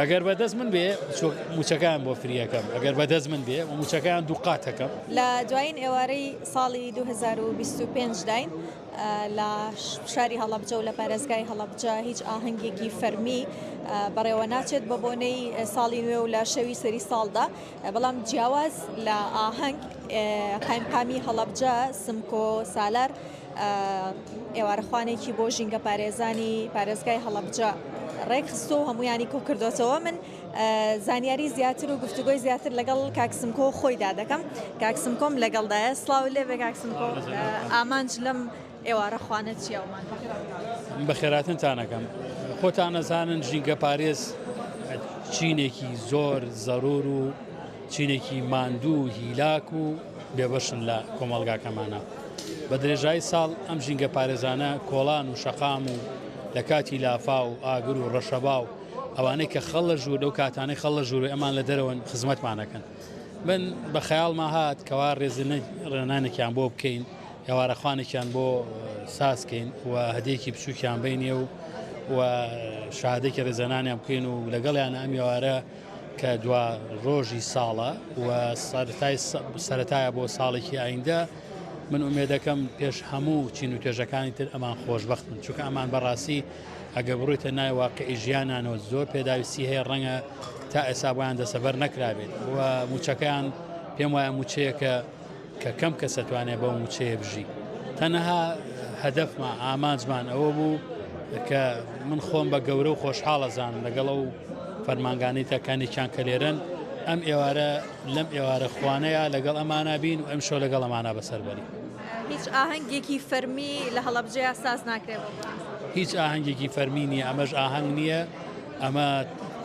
ئەگەر بە دەست من بێ موچەکەیان بۆ free ئەکەم ئەگەر بە دەست من بێ و موچەکەیان دووقات ئەکەم. لە دوایین ئێوارەی ساڵی 2025 داین لە شاری هەڵەبجە و لە پارێزگای هەڵەبجە هیچ ئاهەنگێکی فەرمی بەڕێوە ناچێت بە بۆنەی ساڵی نوێ و لە شەوی سەری ساڵدا بەڵام جیاواز لە ئاهەنگ قایمقامی هەڵەبجە سمکۆ سالار ئێوارەخوانێکی بۆ ژینگەپارێزانی پارێزگای هەڵەبجە ڕێکخستووە و هەمویانی کۆکردوێتەوە من زانیاری زیاتر و گفتوگۆی زیاتر لەگەڵ کاک سمکۆ خۆیدا دەکەم کاک سمکۆم لەگەڵدایە سڵاو لێبێ کاک سمکۆ ئامانج لەم ئێوارە خوانە چیاومان بەخێراتنتانەکەم خۆتان نەزانن ژینگە پارێز چینێکی زۆر زەرور و چینێکی ماندوو و هیلاک و بێبەشن لە کۆمەڵگاکەمانە. بە درێژایی ساڵ ئەم ژینگە پارێزانە کۆڵان و شەقام و لە کاتی لافاو و ئاگر و ڕەشەبا و ئەوانەی کە خەڵ لە ژوور لەو کاتانەی خەڵ لە ژوور ئەمان لە دەرەوەن خزمەتمانەکەن. من بە خەیاڵما هات کەوا ڕێزلێنانێکیان بۆ بکەین، ئێوارەخوانێکیان بۆ ساز کەین و هەدیەکی بچووکیان بینێ و و شادێکی ڕێزلێنانیان بکەین و لەگەڵیان ئەم ئێوارە کە دوا ڕۆژی ساڵە و سەرەتای سەرەتایە بۆ ساڵێکی ئایندە من ئومێدەکەم پێش هەموو چین و توێژەکانی تر ئەمان خۆشببخت بن چونکە ئەمان بەڕاستی ئەگە بڕۆیتە نای واقعی ژیانانەوە زۆر پێداویستی هەیە ڕەنگە تا ئێسا بۆیان دەسەبەر نەکرابێت و موچەکەیان پێم وایە موچەیەکە کە کەم کەس ئەتوانێت بەو موچەیە بژی تەنەها هەدەفمان ئامانجمان ئەوە بوو کە من خۆم بە گەورە و خۆشحاڵە زانم لەگەڵ ئەو فەرمانگانەی تەکانێکیان کە لێرەن ئەم ئێوارە لەم ئێوارە خوانەیە لەگەڵ ئەمانە بین و ئەم شەو لەگەڵ ئەمانە بەسەر بەری. هیچ ئاهەنگێکی فەرمی لە هەڵەبجەیە ساز ناکرێت؟ هیچ ئاهەنگێکی فەرمی نییە ئەمەش ئاهەنگ نییە ئەمە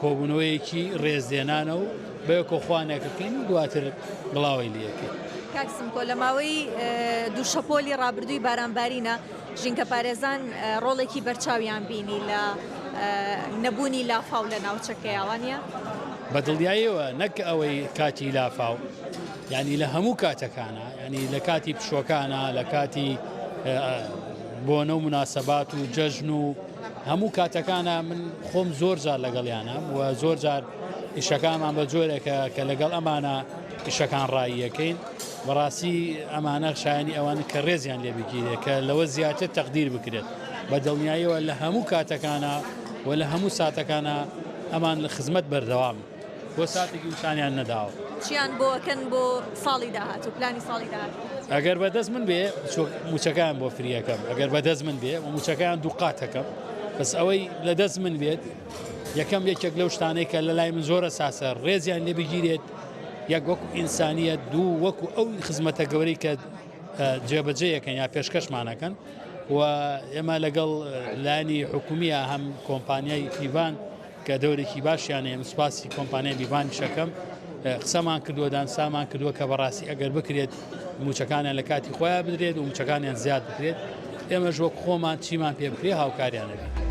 کۆبوونەوەیەکی ڕێزلێنانە و بەیەکۆ خوانێکەکەین و دواتر بڵاوەی لەکەین. کاک سمکۆ لە ماوەی دوو شەپۆلی ڕابردووی بارانبارینە ژینگەپارێزان ڕۆڵێکی بەرچاویان بینی لە نەبوونی لافاو لە ناوچەکەیا وانە؟ بە دڵنیاییەوە نەک ئەوەی کاتی لافاو یعنی لە هەموو کاتەکانە ینی لە کاتی پشوەکانە لە کاتی بۆنە و مناسبات و جەژن و هەموو کاتەکانە من خۆم زۆر جار لەگەڵیانم و زۆر جار ئیشەکانمان بە جۆرێکە کە لەگەڵ ئەمانە ئیشەکان ڕاییەکەین بەڕاستی ئەمانە شایانی ئەوان کە ڕێزیان لێ بگیرێت کە لەوە زیاتر تەقدیر بکرێت بە دڵنیاییەوە لە هەموو کاتەکانە و لە هەموو ساتەکانە ئەمان لە خزمەت بەردەوام بۆ ساتێکی وچانیان نەداوە. چیان بۆ ئەکەن بۆ ساڵی داهاتوو پلانی ساڵی داهاتوو؟ ئەگەر بەدەست من بێ موچەکەیان بۆ free ئەکەم ئەگەر بەدەست من بێ و موچەکەیان دووقات ئەکەم بەس ئەوەی لە دەست من بێت یەکەم یەکێک لەو شتانەی کە لە لای من زۆر ئەساسە ڕێزیان لێ بگیرێت یەک وەکو ئینسانیەت دوو وەکو ئەو خزمەتە گەورەی کە جێبەجێیەکەن یا پێشکەشمانەکەن و ئێمە لەگەڵ لایەنی حکومیە هەم کۆمپانیای فیڤان کە دەورێکی باشیان هەیە من سوپاسی کۆمپانیای بیڤانیش ئەکەم قسەمان کردووە دانسامان کردووە کە بەڕاستی ئەگەر بکرێت موچەکانیان لە کاتی خۆیان بدرێت و موچەکانیان زیاد بکرێت ئێمەش وەک خۆمان چیمان پێ بکرێت هاوکاریان ئەبین.